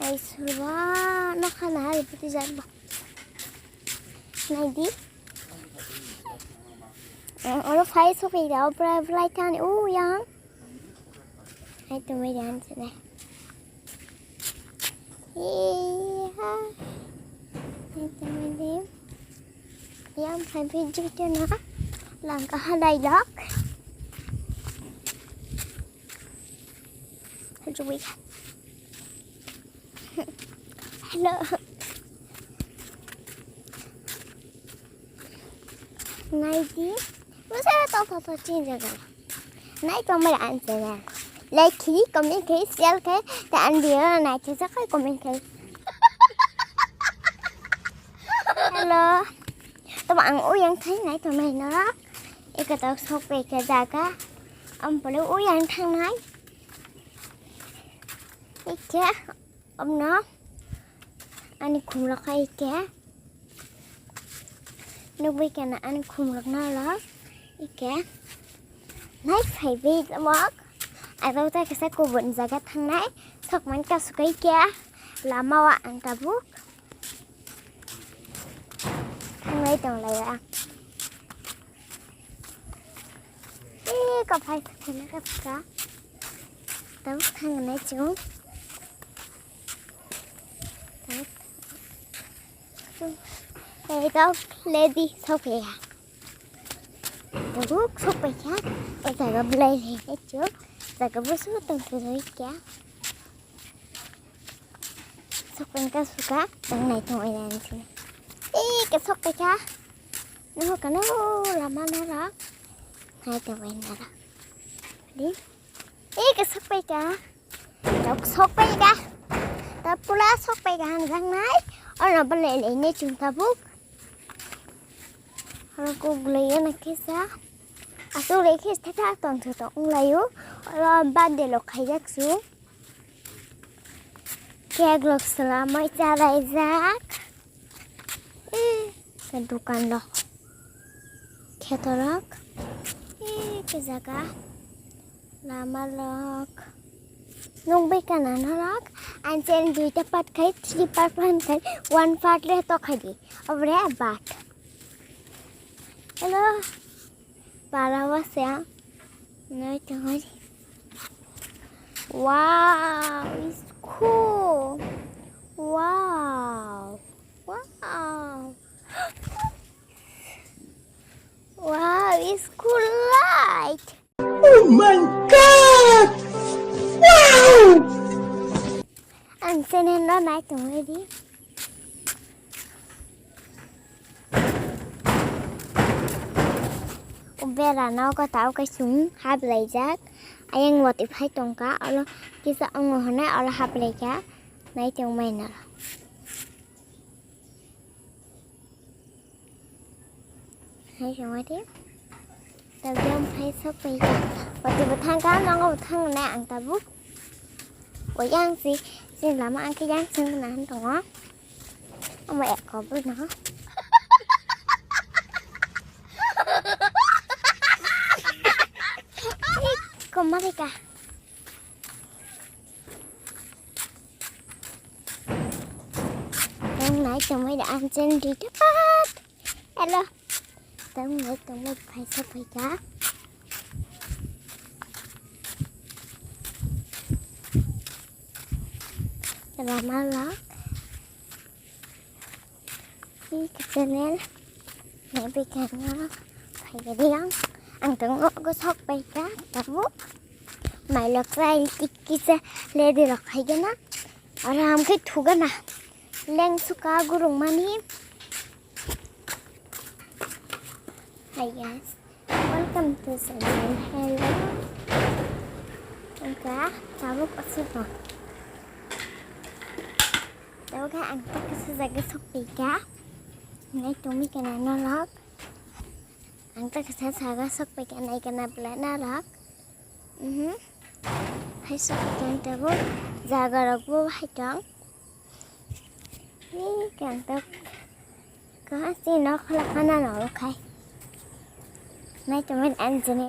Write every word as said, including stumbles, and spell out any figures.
Ai sura no khana hari puti jar ba. Nai di. Oro phai sopi da obra blai tani o yang. Ai to mai dan sene. Iha. Ai to mai de. Yang phai video na. Langka halai lak. Hajui. Hello. Nai di. Masa to to to chin jaga. Nai to mai an channel. Like khi, comment khi, share khi, ta an video nai chhe sa khai comment khi. Hello. To ang u yang thai nai to mai no. Eka to sok pe ke jaga. Am pole u yang thang nai. Ike. Omno ani khumlok hai khe nugwi kana ani khumlok no lo ike nai phaibi lamok abo ta kisa kubun jaga thangnai sokman kasukai khe lama o ang tabuk thanglai tonglaio ang. Ee, kaphai thangna kaphra. Tabuk thangnai chwng. Tabuk. Ee, tabuk lady sokpaiya. Tabuk sokpaikha. O jaga belai lady chwng. Jaga busu tongthokya. Sokpeng ka suka, tang nai tong ai nai sini. Ee, ke sok paikha. Nuhu kano lama nara. Nai tong ai nara. Di. Ee, ke sok paikha. Tok sok paikha. Ta pula sok paikha han jang nai. Ono bele le ne chung tabuk. Halo ko gulai na kesa. Asu le kesa ta tong tong layo. Oro bande lo khaijak su. Cake rok swlamwi chalaijak. Ee, khe dukan rok. Kheto rok. Ee, khe jaga. Lama rok. Nungbai kana norok. Ang chen duita part khai, three part plan khai, one part le to khai di. Obre bat. Hello. Para wase ang. Nai tongoi. Wow, it's cool. Wow. Wow. Wow, it's cool light. Oh my God! Wow! Ang channel no nai tongoi di. Bera no kota o kaisung haplaijak. Ayang wati phai tongka olo kisa ongo hwnwi olo haplaikha. Nai tongmai no. Hai tongmai di. Tabjam hai sok paikha. Wati bo thangka nongo bo thangnai ang tabuk. O yang si, si lama ang khe yang sing na han tongo. Omo ek kobor no. Komarika. Yang nai tongmai da ang chen di tepat. Hello. Tang nai tong nai phaisa phaika. Lama la. Ini channel. Nai phaika na. Phaika diang. Ang tong no go sok phaika. Tabu. Mai lok rai tik kisa le de lok phaika na. Aram khe thuga na. Leng suka gurung mani. Hi guys, welcome to Sunshine. Hello. Engka tabuk aswk no. Tabuk khe ang tak kisa jaga sok phaika. Nai tongmi kana norok. Ang tak kisa jaga sok phaika nai kana bwlai norok. Mhm. Hai sok phaika tabuk jaga rok bo hai tong. Ni kang tak. Kasi no khala khana no khai. Nai to men anjani